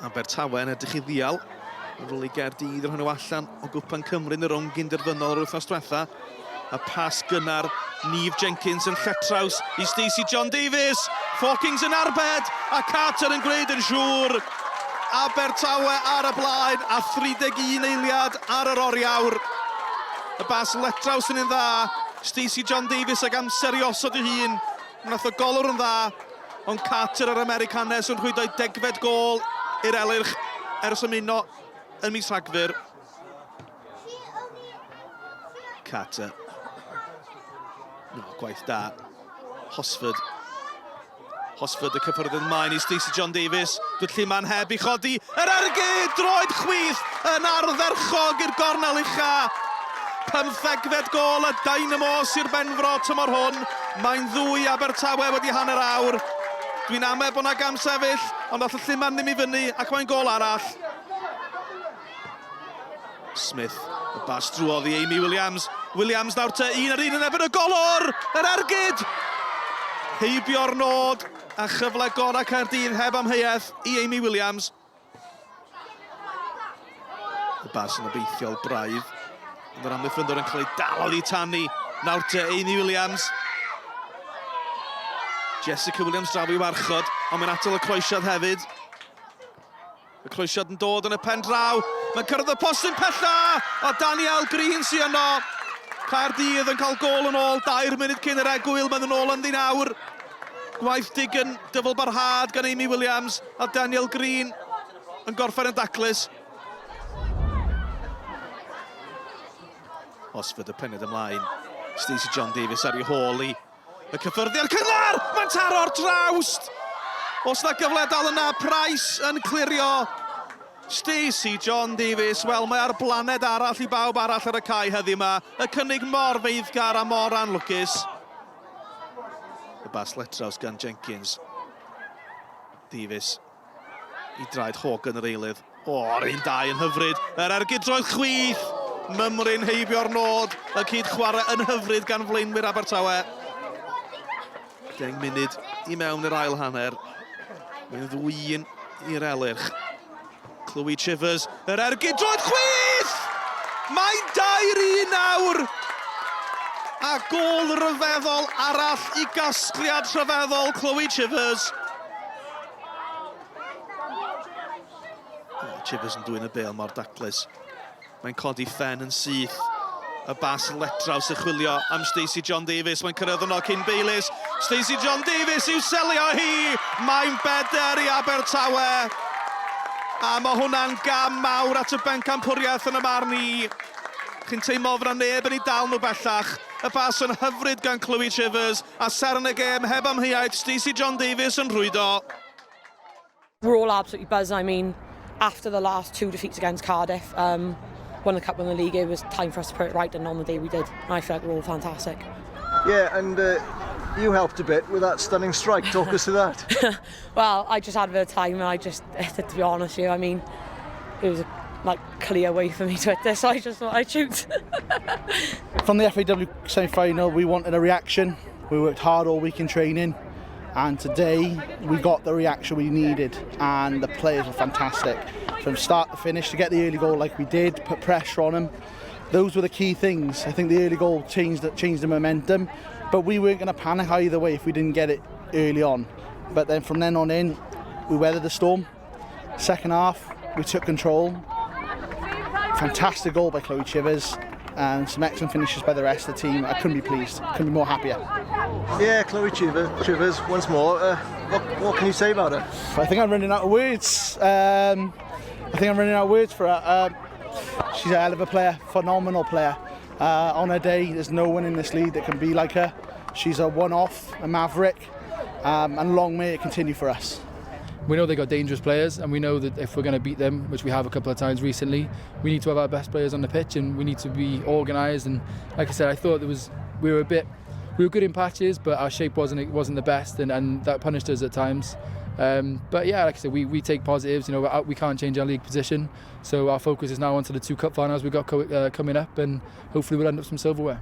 Abertawe yn edrych i ddial ar ôl i Gaerdydd rhoi nhw allan o Gwpan Cymru yn y rownd gynderfynol yr wythnos diwetha. A pas gynnar Neve Jenkins yn lletraws i Stacey John Davies. Hawkins yn arbed a Carter yn gwneud yn siŵr. Abertawe ar y blaen a 31 eiliad ar yr oriawr. Y bas letraws yn un dda. Stacey John Davies ag amser i osod ei hun. Wnaeth y golwr yn dda. Ond Carter yr Americanes yn rhwydo'i degfed gôl i'r Elyrch ers ymuno yn mis Rhagfyr. Carter. No, gwaith da. Hosford. Hosford y cyffyrddiad ymlaen i Stacey John Davies. Dwy'r lluman heb i chodi. Yr ergyd! Droed chwith yn ardderchog i'r gornel ucha. Pymthegfed gôl y Dynamo Sir Benfro tymor hwn. Mae'n ddwy Abertawe wedi hanner awr. Dwi'n ame bod 'na gamsefyll, ond all y lluman ddim i fyny ac mae'n gôl arall. Smith, y bas drwodd i Amy Williams. Williams nawr te, un ar un yn erbyn y golwr! Yr ergyd! Heibio'r nod a chyfle gorau Caerdydd heb amheuaeth i Amy Williams. Y bas yn obeithiol braidd. Ond yr amddiffyndwr yn cael ei dal oddi tani. Nawr te Amy Williams. Jessica Williams draw i warchod, ond mae'n atal y croesiad hefyd. Y croesiad yn dod yn y pen draw. Mae'n cyrraedd y postyn pella! A Daniel Green sy'n yno. Caerdydd yn cael gôl yn ôl, dair munud cyn yr egwyl, mae'n yn ôl ynddi nawr. Gwaith dig yn dyfalbarhad gan Amy Williams a Daniel Green yn gorffen yn daclus. Osford y pened ymlaen. Stacey John Davies ar ei hôl i. Y cyffyrddiad cynnar! Mae'n taro'r drawst! Os na gyfle dal yna, Price yn clirio. Stacey John Davies, wel mae ar blaned arall i bawb arall ar y cae heddiw yma. Y cynnig mor feiddgar a mor anlwcus. Y bas letraws gan Jenkins. Davies i draed Hogan yr eilydd. O, yr un dau yn hyfryd. Yr ergyd droed chwith. Mymryn heibio'r nod. Y cyd chwarae yn hyfryd gan flaenwyr Abertawe. 10 munud i mewn i'r ail hanner. Mae'n ddwy un i'r Elyrch. Chloe Chivers, yr ergyd droed chwith! Mae'n dair i un nawr! A gôl ryfeddol arall i gasgliad rhyfeddol Chloe Chivers. Oh, Chivers yn dwyn y bêl mor daclus. Mae'n codi ffen yn syth. Y bas letraws yn chwilio am Stacey John Davies. Mae'n cyrraedd yno cyn Bayliss. Stacey John Davies i'w selio hi! Mae'n beder i Abertawe. A mae hwnna'n gam mawr at y bencampwriaeth yn y marn i. Chi'n teimlo fod 'na neb yn eu dal nhw bellach. Y bas yn hyfryd gan Chloe Chivers a seren y gêm heb amheuaeth Stacey John Davies yn rhwydo. We're all absolutely buzzing. I mean, after the last two defeats against Cardiff, um, won the cup, won the league, it was time for us to put it right, and on the day we did. And I feel like we're all fantastic. Yeah, and uh, you helped a bit with that stunning strike. Talk us through that. well, I just had a bit of time, and I just, to be honest with you, I mean, it was a like clear way for me to hit this, so I just thought I'd shoot. From the FAW semi-final, we wanted a reaction. We worked hard all week in training and today we got the reaction we needed and the players were fantastic. From start to finish, to get the early goal like we did, put pressure on them. Those were the key things. I think the early goal changed the, changed the momentum, but we weren't going to panic either way if we didn't get it early on. But then from then on in, we weathered the storm. Second half, we took control. Fantastic goal by Chloe Chivers and some excellent finishes by the rest of the team. I couldn't be pleased, couldn't be more happier. Yeah, Chloe Chivers, Chivers once more. Uh, what, what can you say about her? I think I'm running out of words. Um, I think I'm running out of words for her. Um, she's a hell of a player, phenomenal player. Uh, on her day, there's no one in this league that can be like her. She's a one-off, a maverick, um, and long may it continue for us. We know they got dangerous players, and we know that if we're going to beat them, which we have a couple of times recently, we need to have our best players on the pitch, and we need to be organised. And like I said, I thought there was we were a bit we were good in patches, but our shape wasn't wasn't the best, and, and that punished us at times. Um, but yeah, like I said, we, we take positives. You know, we can't change our league position, so our focus is now onto the two cup finals we've got co- uh, coming up, and hopefully we'll end up some silverware.